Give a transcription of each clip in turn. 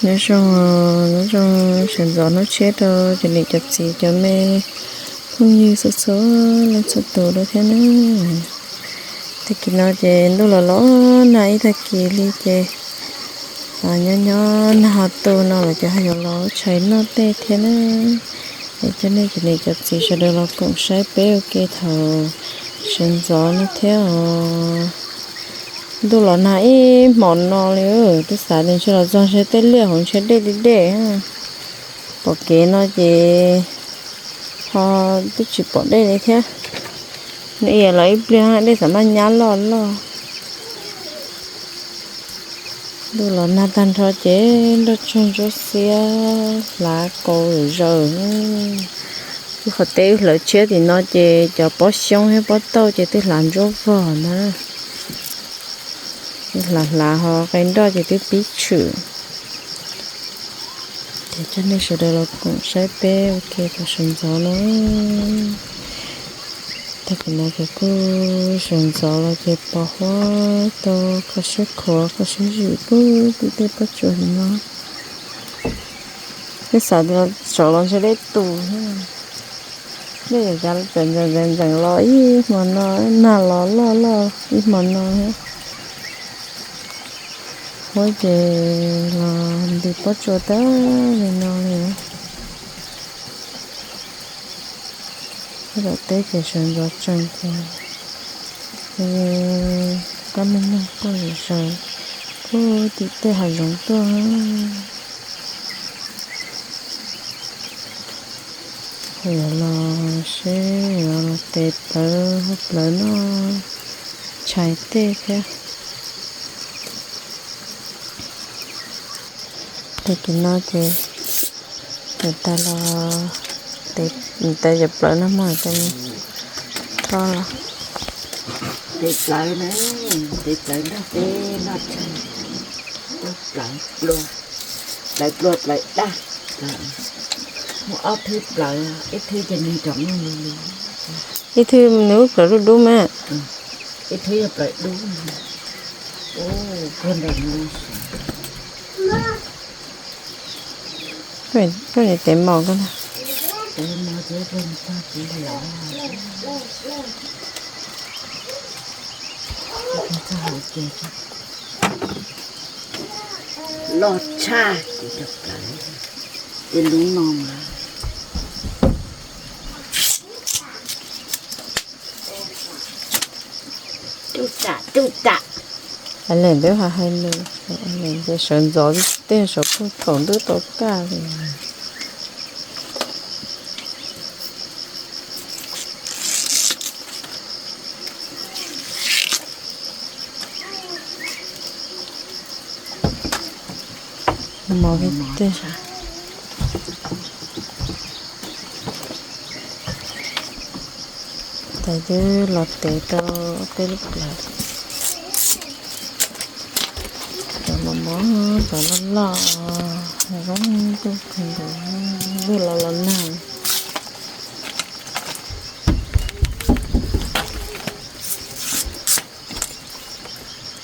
Nyob zoo, nyob zoo sawv ntxov hnub tshiab rau cov niam cov txiv cov me phooj ywg txhua txhua leej txhua tus dua thiab na. Tag kis no ces ntuj los los nag ib tag kis li ces nyob nyob nag ho tu no los ces ho yuav los tshais noj tej thiab na. Es coj nej cov niam cov txiv sawv daws los koom saib peb ua ke thaum sawv ntxov no thiab os. Ntuj los nag ib hmos no li, twb xav tias ntshe los txog ntshe tej liaj hauv ntshe dej deb dej. Pom kev no ces ho twb tsis pom dej li thiab. Nws los ib pliag dej xav maj nyab loj loj. Ntuj los nag tag nrho ces nroj tsuag ntsuab xiab hlav kaus zaws. Wb qhov teb wb hlawv tshiab tim no ces cov pob xyoob thiab pob tauj ces twb hlav ntsuab vog na. Hlav hlav ho qe nroj ces twb pib tshwm. Ces coj nej sawv daws los koom saib peb ua ke thaum sawv ntxov no. Tag kis no ces kuj sawv ntxov los ces pos huab tau kho siab khuav kho siab zim puag tim tej pob tsuas no. Twb xav tias tsov los ntshe dej tus, dej yam cas tseem ntxeev ntxeev los ib hmo no, nag los loj loj ib hmo no. Huab ces los nti pob tsuas tag li no li. Tej zaum teb ces sawv ntxov tsees ces kab me neeg quaj zom zaws puag tim tej hav zoov tuaj. Yuav los seb yuav los tes plawv hauv plawv noj tshais tej thiab. Tag kis no ces nws tas los tes, nws tas cov plawv no mas tes thoj los. Tes plawv na, tes plawv nrog peb noj tshais, plawv plua, plawv plua plawv daj, muaj ob thwb plawv, ib thwb ces nws rov muaj li li. Ib thwb nws ub plawv dub dub mas. Ib thwb yog plawv dub. Puag nram no. Koj niam tes mos koj na. Loj tshaj, tej lub no mas. Tuj tam tuj tam. Hais lawm twb hais hais lus, sawv ntxov tej saum puag thaum ntuj tau kaj li. Mos tej. Tes twb los tev rau peb lub plawv. Cov mos mos, cov loj loj, zoo nkauj kawg nkaus, ntuj los los nag.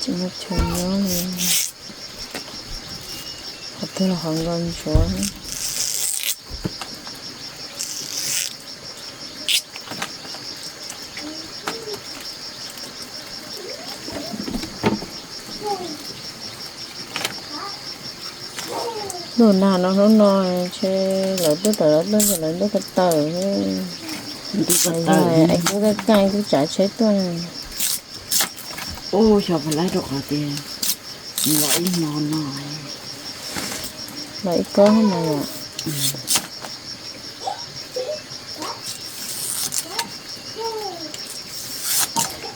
Tsis muaj chaw nyob li. Qhov twg los qhov nkos ntsuav. Ntuj nag no hnub no ntshe lawv tuaj tawm lawv tuaj ces lawv ntuj ko taw. Ntuj ko taw, es kuj kaj kaj kuj tsav tsheb tuaj. Ub, xyov puas laib rau qhov tias los ib hmo no. Los ib kob no.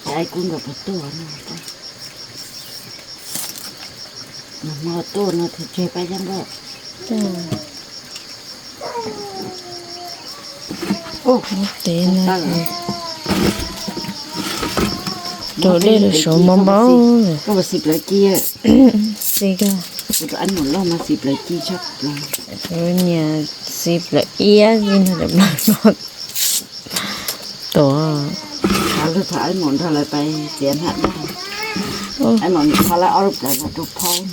Ces kuv nkawd puas tuaj no. Nag hmo tuaj no tus tseg pab yeeb nkauj. Ub, tev no. Rau dej rau saud mob npaum. Koj puas xis plawv ci? Xis kawg. Kuv tus ab nus loj mas xis plawv ci tshaj plaws. Kuv niam xis plawv iab li no, cov plawv no. Tuaj. Thaum ab maum nrog lawv pais txiav hnab daj, ab maum txhab lawv ob lub plawv los rau phaub.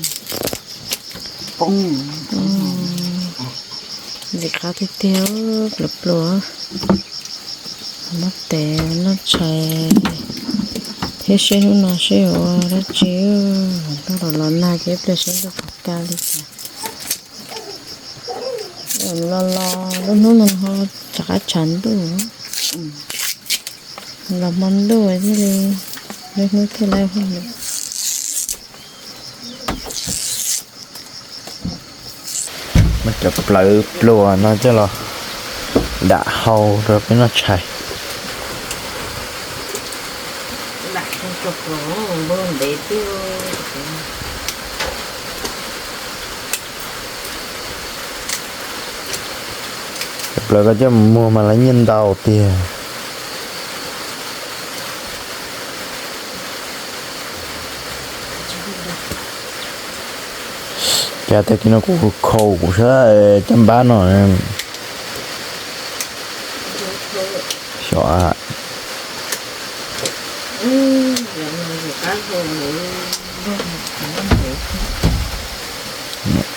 Ntxim qab tiag tiag, pluav pluav. Muab tev noj tshais thiab seb hnub no seb yuav ua dab tsi. Ntuj los los nag ces ib pliag seb ntuj puas kaj li cas. Los los lub hnub no ho rov qab tshav ntuj, los hmo ntuj thiaj li, lub hnub thiaj li. Muab cov plawv pluas no coj los dam hau rau peb noj tshais. Cov plawv koj coj mus muag mas lawv nyiaj ntau tiag. Cas tag kis no kuv khau kuv sab caj npab no. Xyov a.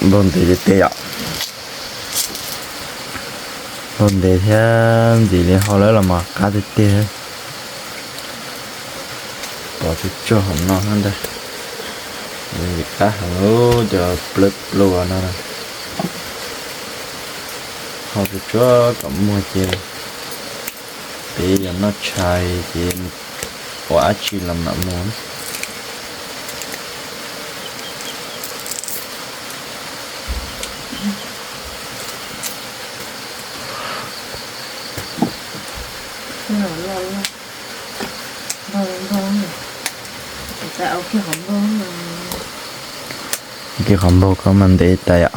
Npau ntev tiag tiag yom. Npau ntev thiab ntxim li hau lawm los mas qab tiag tiag. Pov tsuag tsuag hauv no ntag. Qab heev cov plawv pluas no. Hau tsuag tsuag kom muag ces peb yuav noj tshais ces ua dab tsi los mam mus. Kiag qhov npau koj mas ntev tas yom.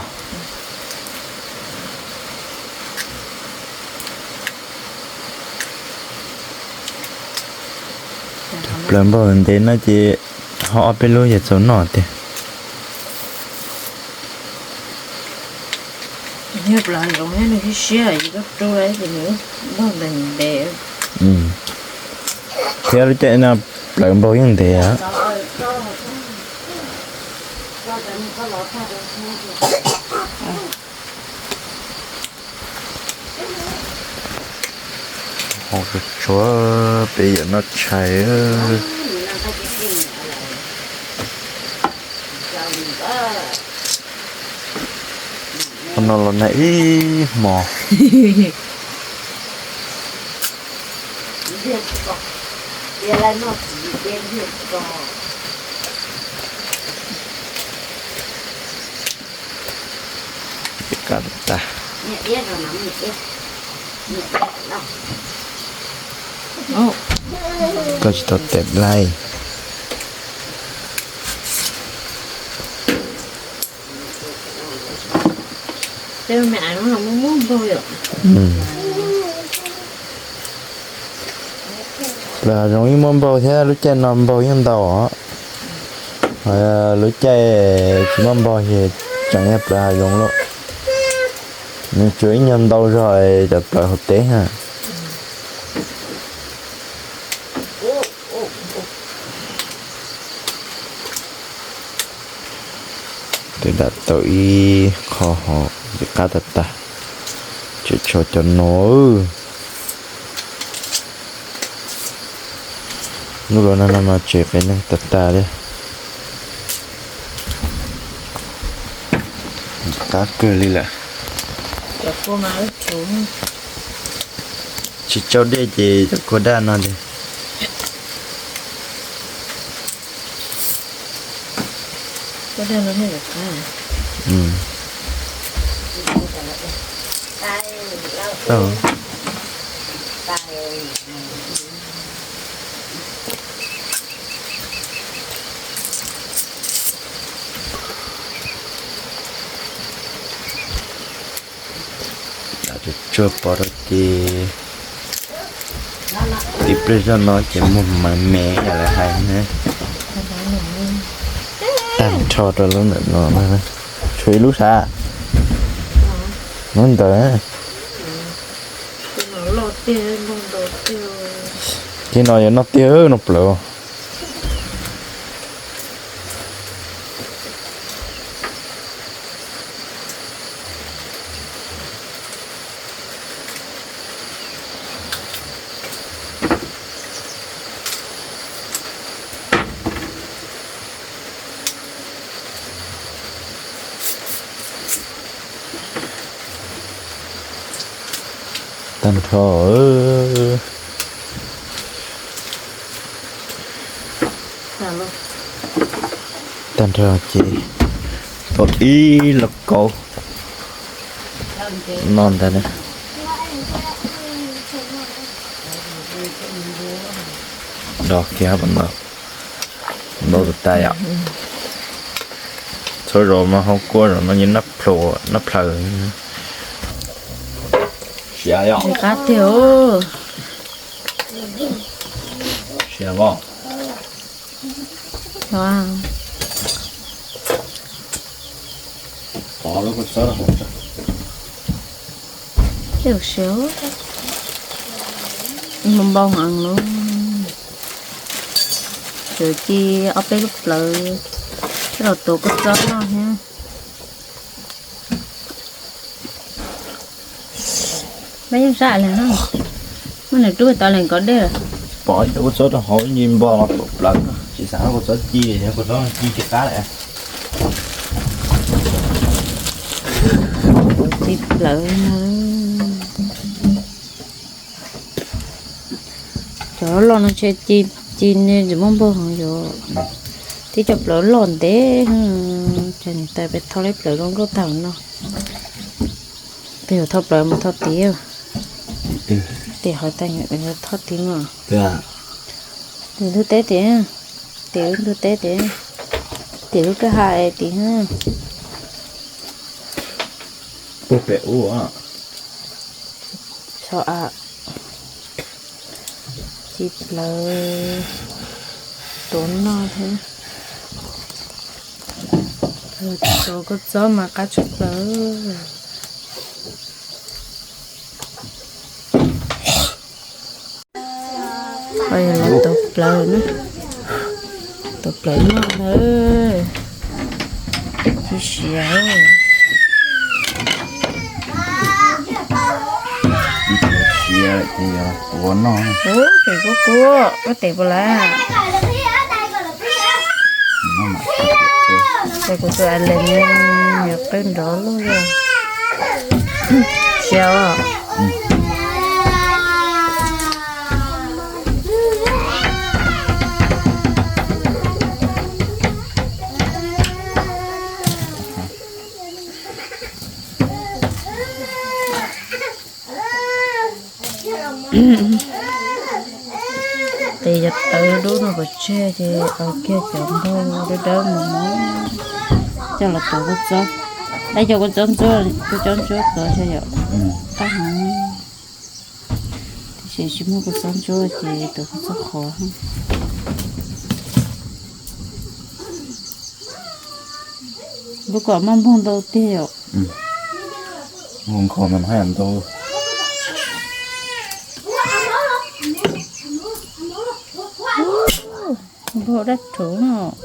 Cov plawv npau ntev no ces ho ob peb lub yog txaus noj tiag. Yog plaws zoov thiab nws siab siab, yus tuaj rub ces nws npau ntev ntev. Thiab lub caij no plawv npau yeej ntev. Hau tsuag tsuag peb yuav noj tshais. Hnub no los nag ib hmos. Koj tsis tau tes laij. Plaws hav zoov yeej muaj npau thiab, lub caij no npau yeej ntau os. Lub caij tsis muaj npau ces tseem yog plaws hav zoov lawm. Nws tsuas ib nyuag ntau zog cov plaws hauv teb na. Twb dam tau ib qho hov, ntxim qab tag tag, tseem tshuav cov no. Hnub los nag no mas tsev qias neeg tag tag li. Qab kawg li lawm. Tsis tsau dej ces cov kua daj no tiag. Tsuag pov rau ces tib pliag zoj no ces muag mas me yam lawv hais na. Tag nrho rau lub ntawm no, tshuav ib lub sav, lub ntawd. Ces no yuav noj tiag no plaws. Tag nrho, tag nrho ces tau ib lauj kaub no ntag. Nrog kiag hab pam ntau, ntau tas tas yom. Txhua zaus mas hau kua zaum no yeej nab plhaws, nab plhaws. Siav yom. Qab tiag. Siav os. Pov lub kua txob rau hauv. Siav, npau npau heev lawm. Tseem ci ob peb lub plawv coj los tuav kua txob noj thiab. Peb yeej sab li, muab nws rub tau lees kov dej lawm. Pov ib co kua txob rau hauv, npau los tuav plawv, tsis xav kua txob ci, kua txob ci tsis qab lawm. Ci plawv no. Cov loj no tsis ci, ci ne tsis muaj npau heev yom. Tib co plawv loj ntev, ces niam tais pem thau lub plawv zoo nkauj tag no. Peb yuav thau plawv mus thau tid. Tim hauv tag yuav thau tid no. Tim ntug teb tim, tim ntug teb tim, tim lub kwj ha tid. Puag pem ub. Tso a, ci plawv tuav noj thiab. Tuav kua txob mas qab tshaj plaws. Yog los tuav plawv na, tuav plawv noj na, ci siav. Ci siav ces yog tuav noj. Ub, ces kub kub, koj tes puas lawm? Ces kuv tus a lees no yuav qw nrov luaj li. Siav os. Tes yog tawv dub no pov tseg ces ua kiag cov npau dawb dawb mos mos coj los tuav kua txob. Ib co kua txob ntsuab, kua txob ntsuab tuav xwb yom. Qab heev. Tiam sis tsis muaj kua txob ntsuab ces tuav kua txob qhuav. Lub kom muaj npau ntau tiag yom. Nkaus ntau. Npau dab rhuv no.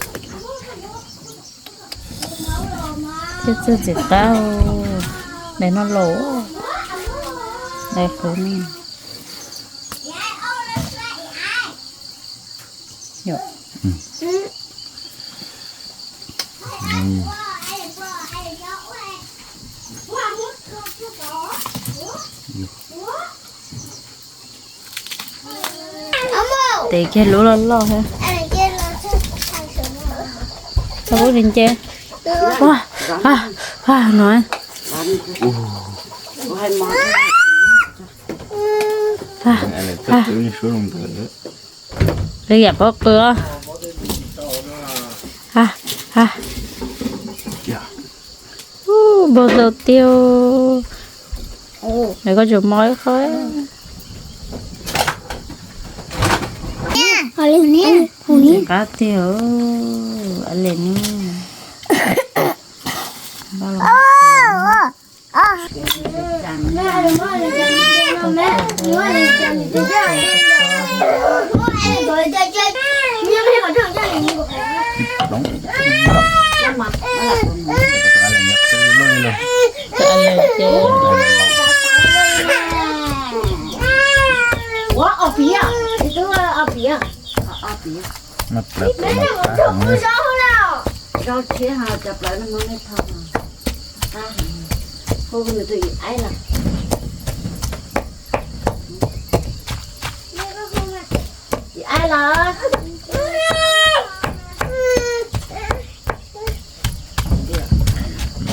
Thiab txog txiv qab, daim no laus, daim qhuav no. Tes kiag lub loj loj thiab. Tau lub li nce. Ua, a, a no. Li yam pob qw os. A, a. Npau ntau tiag. Nws koj tsuas mob ib qho. Qab tiag, a le ne.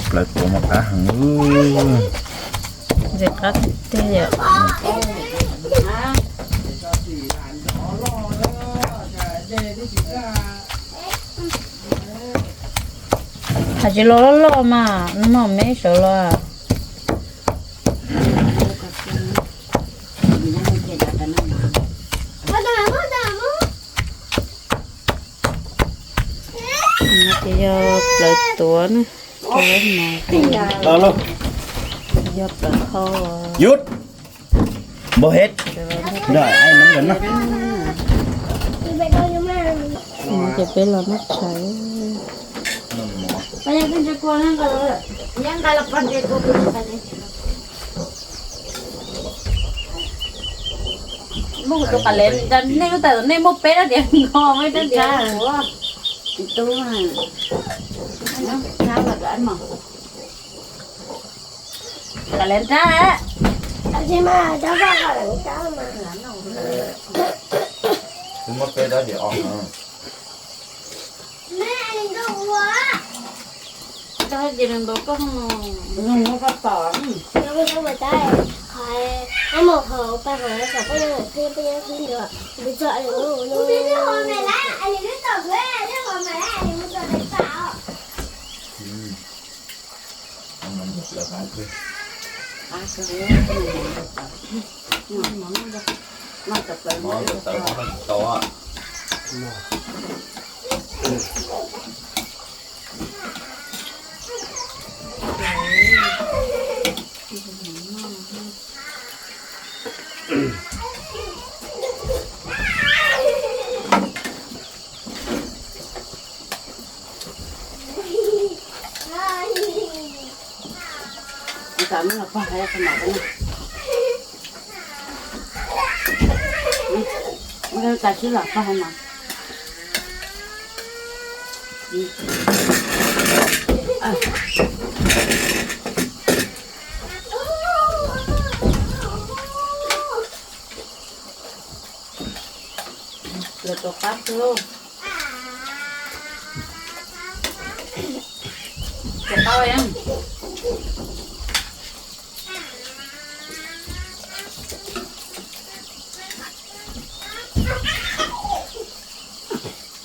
Plawv tuav mas qab heev. Ntxim qab tiag tiag yom. Hais tsis los loj loj mas nws mam me sawv los. Ces yog plawv tuav na, rau mov, yog plawv hau. Yut, npau het, npau het. Ces peb los noj tshais. Muab kuv tus qas lev, nej lub tais nej muaj peb rab diav nkho, muaj ib rab diav ua. Qas lev nrab. Kuv muab peb rab diav os.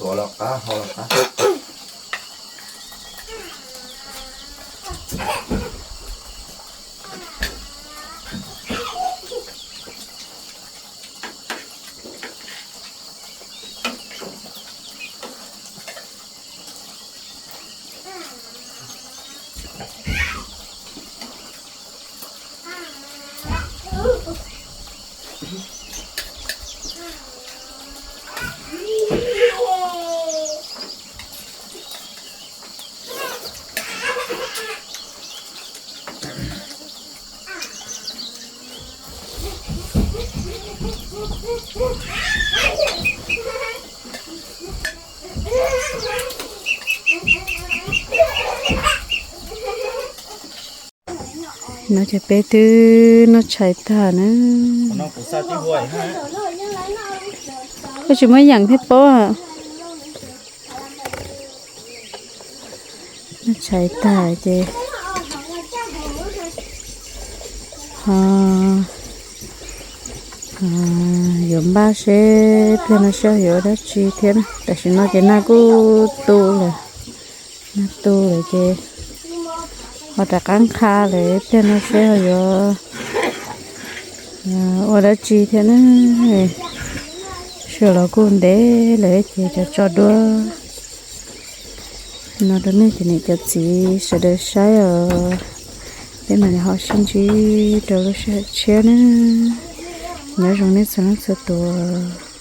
Tuav los qab, hau los qab. No ces peb twb noj tshais tag na. Koj tsis muab yeem thiab pob. Noj tshais tag ces ho yuav npaj seb pliag no seb yuav ua dab tsi thiab na. Tam sim no ces nag kuj tu lawm, nag tu lawm ces ho rov qab nqha lawm, pliag no seb ho yuav ua dab tsi thiab na. Sawv los kuj ntev lawm ces cov tso duab no rau nej cov niam cov txiv sawv daws saib os. Peb mam li ho sib ntsib rau lub sij hawm tshiab na. Nyob zoo nej txhua leej txhua tus.